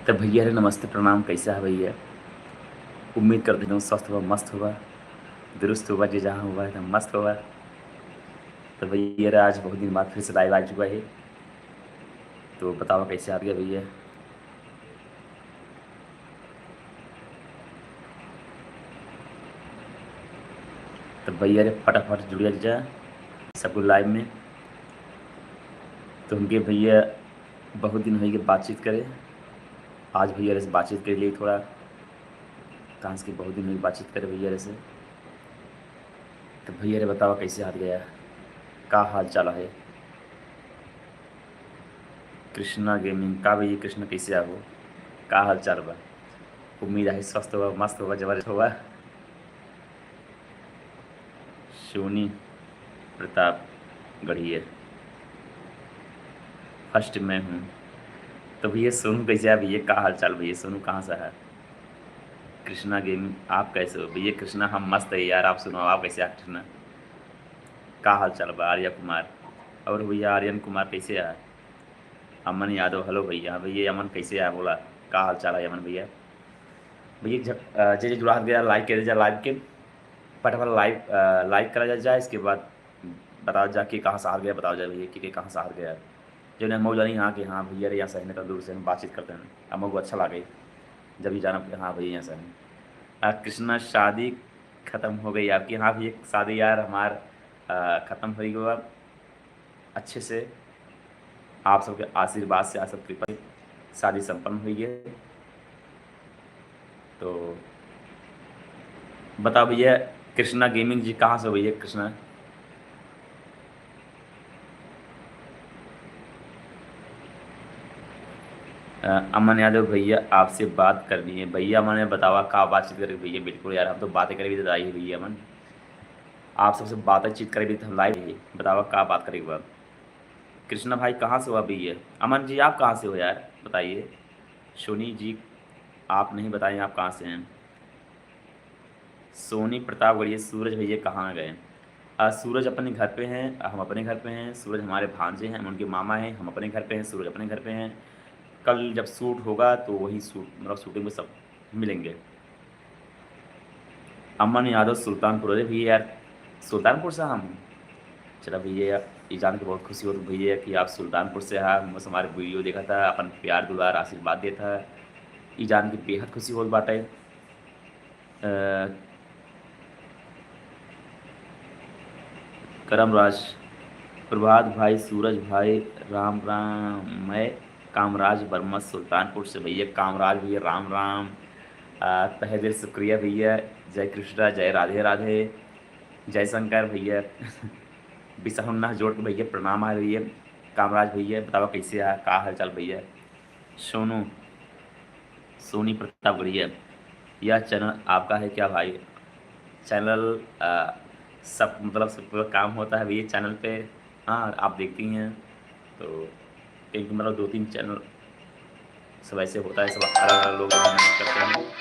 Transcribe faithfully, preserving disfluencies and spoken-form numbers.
तो भैया रे नमस्ते प्रणाम, कैसा है भैया? उम्मीद करते हैं स्वस्थ हुआ, मस्त हुआ, दुरुस्त हुआ, जे जहाँ हुआ एकदम मस्त हुआ। तो भैया रे आज बहुत दिन बाद फिर से लाइव आ चुका है, तो बताओ कैसे आ गया भैया? तो भैया रे फटाफट जुड़िया जा सबको लाइव में। तो हमके भैया बहुत दिन होइगे बातचीत करे, आज भैया रे से बातचीत कर लिए थोड़ा, कहाँ से कि बहुत दिन होइगे बातचीत करे भैया रे से। तो भैया रे बतावा कैसे हाथ गया, का हाल चाल है? कृष्णा गेमिंग का भैया, कृष्णा कैसे आहो, का हाल चाल बा? उम्मीद आहे स्वस्थ हुआ, मस्त हुआ, जबरदस्त हुआ। सोनी प्रताप गढ़िया, फर्स्ट मैं हूँ। तो भैया सोनू कैसे है भैया, का हाल चाल भैया? सोनू कहाँ से है? कृष्णा गेमिंग आप कैसे हो भैया? कृष्णा हम मस्त है यार, आप सुनाओ आप कैसे है कृष्णा? का हाल चाल बा? आर्या कुमार और भैया आर्यन कुमार कैसे है? अमन यादव, हेलो भैया। हाँ भैया अमन कैसे है, बोला का हाल चाल है अमन भैया? भैया झ-, अ, जे जे जुड़ा गया लाइक कर दे जा लाइव के, फटाफट लाइव, अ, लाइक करा जा, जा, इसके बाद बताओ जा कि कहाँ से हार गया, बताओ जा भैया कि, कि कहाँ से हार गया। जो ने हम जानी यहाँ कि हाँ भैया रे यहाँ से है, इतना दूर से हम बातचीत करते हैं, हमको अच्छा लगे जब ये जाना कि हाँ भैया यहाँ से है। आ, कृष्णा शादी खत्म हो गई आपकी? हाँ भैया शादी यार हमार, आ, खत्म हो गई बा अच्छे से, आप सबके आशीर्वाद से, आप सब कृपा से शादी संपन्न हुई है। तो बताओ भैया कृष्णा गेमिंग जी कहाँ से हो भैया कृष्णा? अ, अमन यादव भैया आपसे बात करनी है। भैया अमन ने बतावा का बातचीत करे भैया? बिल्कुल यार हम तो बातें करे भी तो आई भैया अमन, आप सबसे बातचीत करे भी तो हम लाइव है, बतावा का बात करे बा? कृष्णा भाई कहाँ से हो अभी ये? अमन जी आप कहाँ से हो यार बताइए? सोनी जी आप नहीं बताएं आप कहाँ से हैं? सोनी प्रतापगढ़ ये सूरज भैया कहाँ गए? आ, सूरज अपने घर पे हैं, हम अपने घर पे हैं, सूरज हमारे भांजे हैं, हम उनके मामा हैं, हम अपने घर पे हैं, सूरज अपने घर पे हैं। कल जब शूट होगा तो वही शूट मतलब शूटिंग में सब मिलेंगे। अमन यादव सुल्तानपुर, अरे भैया यार सुल्तानपुर से हम, चला भैया ये जान के बहुत खुशी होत भैया कि आप सुल्तानपुर से हैं, बस हमारे वीडियो देखा था, अपन प्यार दुलार आशीर्वाद देता है, ये जान के बेहद खुशी होत बाटे। अ, करम राज, प्रभात भाई, सूरज भाई, राम राम। मैं कामराज वर्मा सुल्तानपुर से भैया। कामराज भैया राम राम। अ, तहे दिल शुक्रिया भैया। जय कृष्णा, जय राधे राधे, जय शंकर भैया। बिसाहुन्ना जोड़ के भैया प्रणाम है भैया। कामराज भैया बतावा कैसे है, का हाल चाल भैया? सोनू, सोनी प्रतापगढ़िया, यह चैनल आपका है क्या भाई? चैनल, अ, सब मतलब सब पूरा काम होता है भैया चैनल पे। हाँ आप देखती हैं तो क्योंकि मतलब दो तीन चैनल सब ऐसे होता है, सब अलग अलग लोग मेहनत करते हैं।